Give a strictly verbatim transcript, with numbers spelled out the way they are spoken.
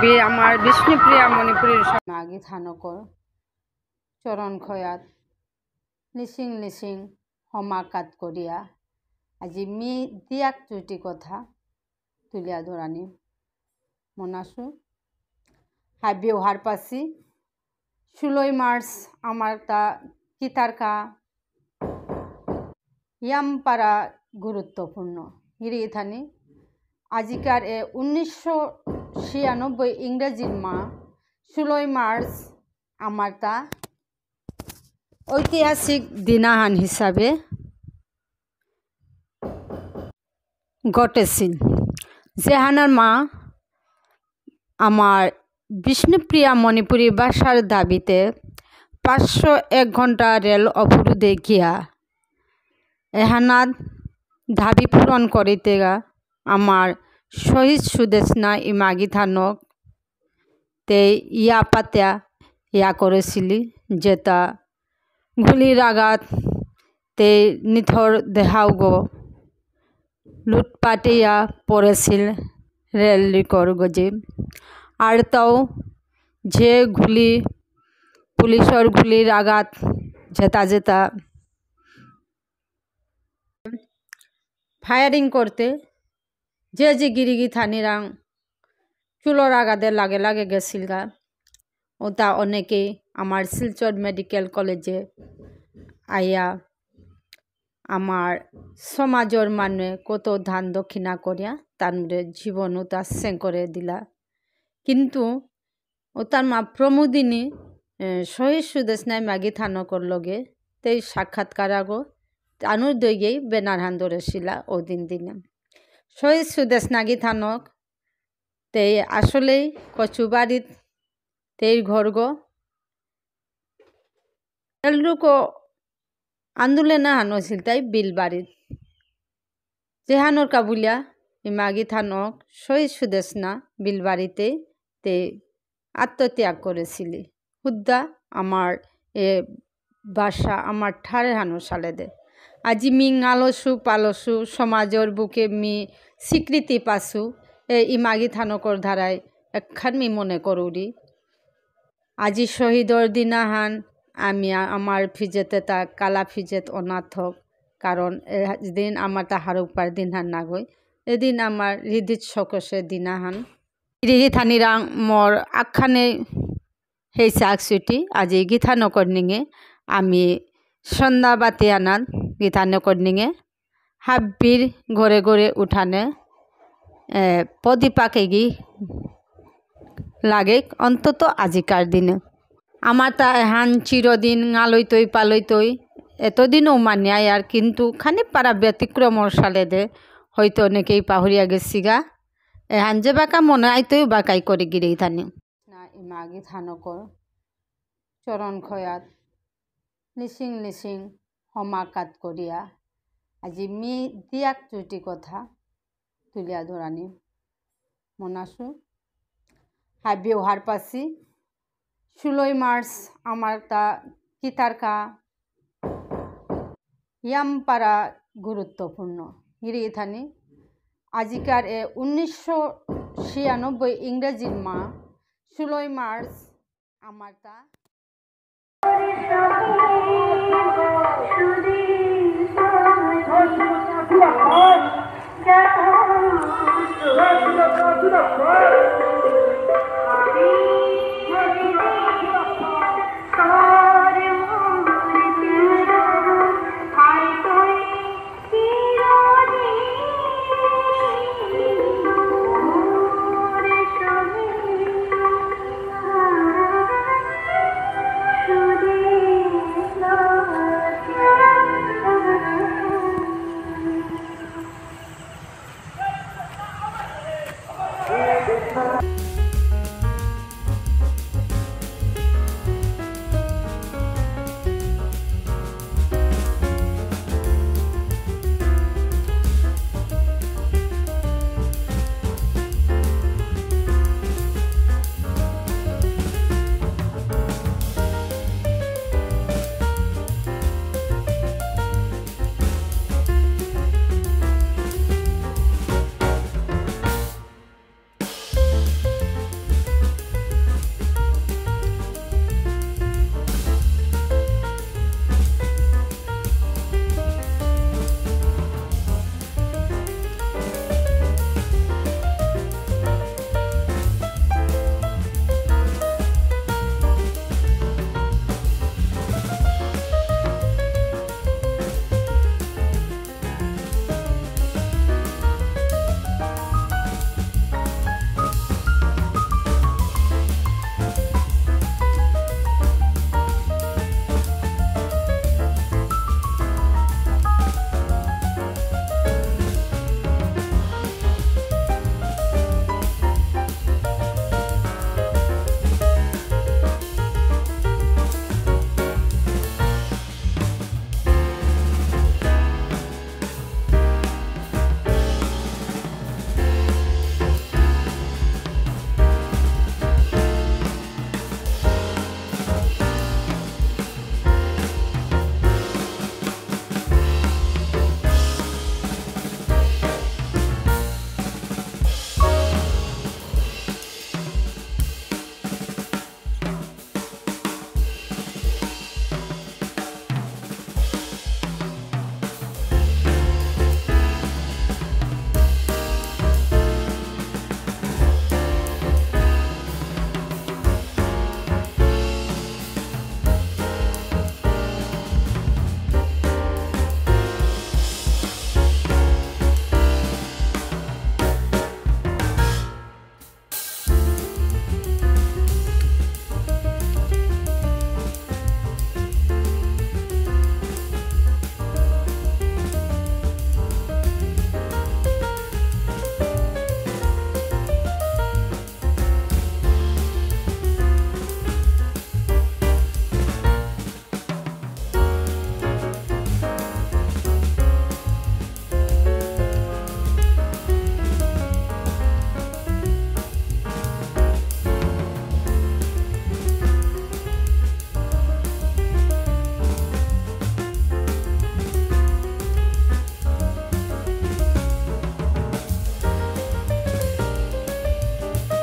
বি-, আমার বিষ্ণুপ্রিয়া মণিপুরীর স- মাগি থানকর চরণ খয়াত নিসিং নিসিং হমাকাত করিয়া আজি মি দিয়াক চুটি কথা তুলিয়া ধরানি মনাসু। হাবিও হারপাসি ষোলোই মার্চ আমার তা কিতারকা ইয়ামপারা গুরুত্বপূর্ণ। গিরি গিথানি, আজিকার এ উনিশশো ছিয়ানব্বই ইংরেজির মা ষোলোই মার্চ আমার তা ঐতিহাসিক দিনাহান হিসাবে ঘটেছিল। যেহানার মা আমার বিষ্ণুপ্রিয়া মণিপুরী ভাষার দাবিতে পাঁচশো এক ঘন্টা রেল অবরোধে গিয়া এহানাত দাবি পূরণ করিতেগা আমার শহীদ সুদেষ্ণা ইমাগি থানক তে ইয়া পাতিয়া ইয়া করেছিলি, যেতা গুলির আঘাত তে নিথর দেহাউগো লুটপাটিয়া পড়েছিল রেল লিকর গজে। আর তাও যে গুলি, পুলিশর গুলির আঘাত যেতা যেতা ফায়ারিং করতে যে যে গিরি গিথানিরাং চুলর আঘাতে লাগে লাগে গেছিলগা। ওতা অনেকেই আমার শিলচর মেডিকেল কলেজে আইয়া আমার সমাজর মানুয়ে কত দান দক্ষিণা করিয়া তানুরে জীবন ওতা সেং করে দিলা। কিন্তু ওতার মা প্রমোদিনী, এ, শহীদ সুদেষ্ণা ইমাগি থানকর লগে তেই সাক্ষাৎকার আগো তানুর দৈগেই ব্যানার হান ধরেছিলা ও দিন দিনে। শহীদ সুদেষ্ণা গি থানক তেই আসলেই কচুবাড়িত তেই ঘরগো। এলরুকো আন্দোলন আহান হয়েছিল তাই বিলবাড়িত। যেহানোর কাবুলিয়া ইমাগি থানক শহীদ সুদেষ্ণা বিলবাড়িতে তে আত্মত্যাগ করেছিলি। হুদ্দা আমার এ ভাষা আমার ঠারে হানো সালে দে। আজি মি ঙালসু পালসু সমাজর বুকে মি স্বীকৃতি পাসু। এ ইমাগি থানকর ধারায় একখান মি মনে করুরি। আজি শহীদর দিনাহান আমি আ-, আমার ফিজেতে তা কালা ফিজেত অনাথক, কারণ এ দিন আমার তা হারৌপার দিনহান নাগই। এদিন আমার হৃদিত সকসে দিনাহান। গিরি গিথানিরাং মোর আখানে হেইসা আকসুটি, আজি গিথানকর নিঙে আমি সন্ধ্যা বাতি আনাত গিথানকর নিঙে হাব্বির ঘরে ঘরে উঠানে, এ, প্রদীপ আকেগি লাগে অন্তত আজিকার দিনে। আমার তা এহান চিরদিন ঙালইতই পালইতই, এতদিনও মানিয়া আর কিন্তু খানি পারা ব্যতিক্রমর সালে দে হয়তো অনেকেই পাহরিয়া গেছিগা। এহান যে বাকা মনে আইতই বাকাই করে গিরি গিথানি। না ইমাগি থানকর চরণ খয়াত নিসিং নিসিং হমাকাত করিয়া আজি মি দিয়াক চুটি কথা তুলিয়া ধরানি মনাসু। হাবিও হারপাসি ষোলোই মার্চ আমার তা কিতারকা ইয়ামপারা গুরুত্বপূর্ণ। গিরি গিথানি, আজিকার এ উনিশশো ছিয়ানব্বই ইংরেজির মা ষোলোই মার্চ আমার তা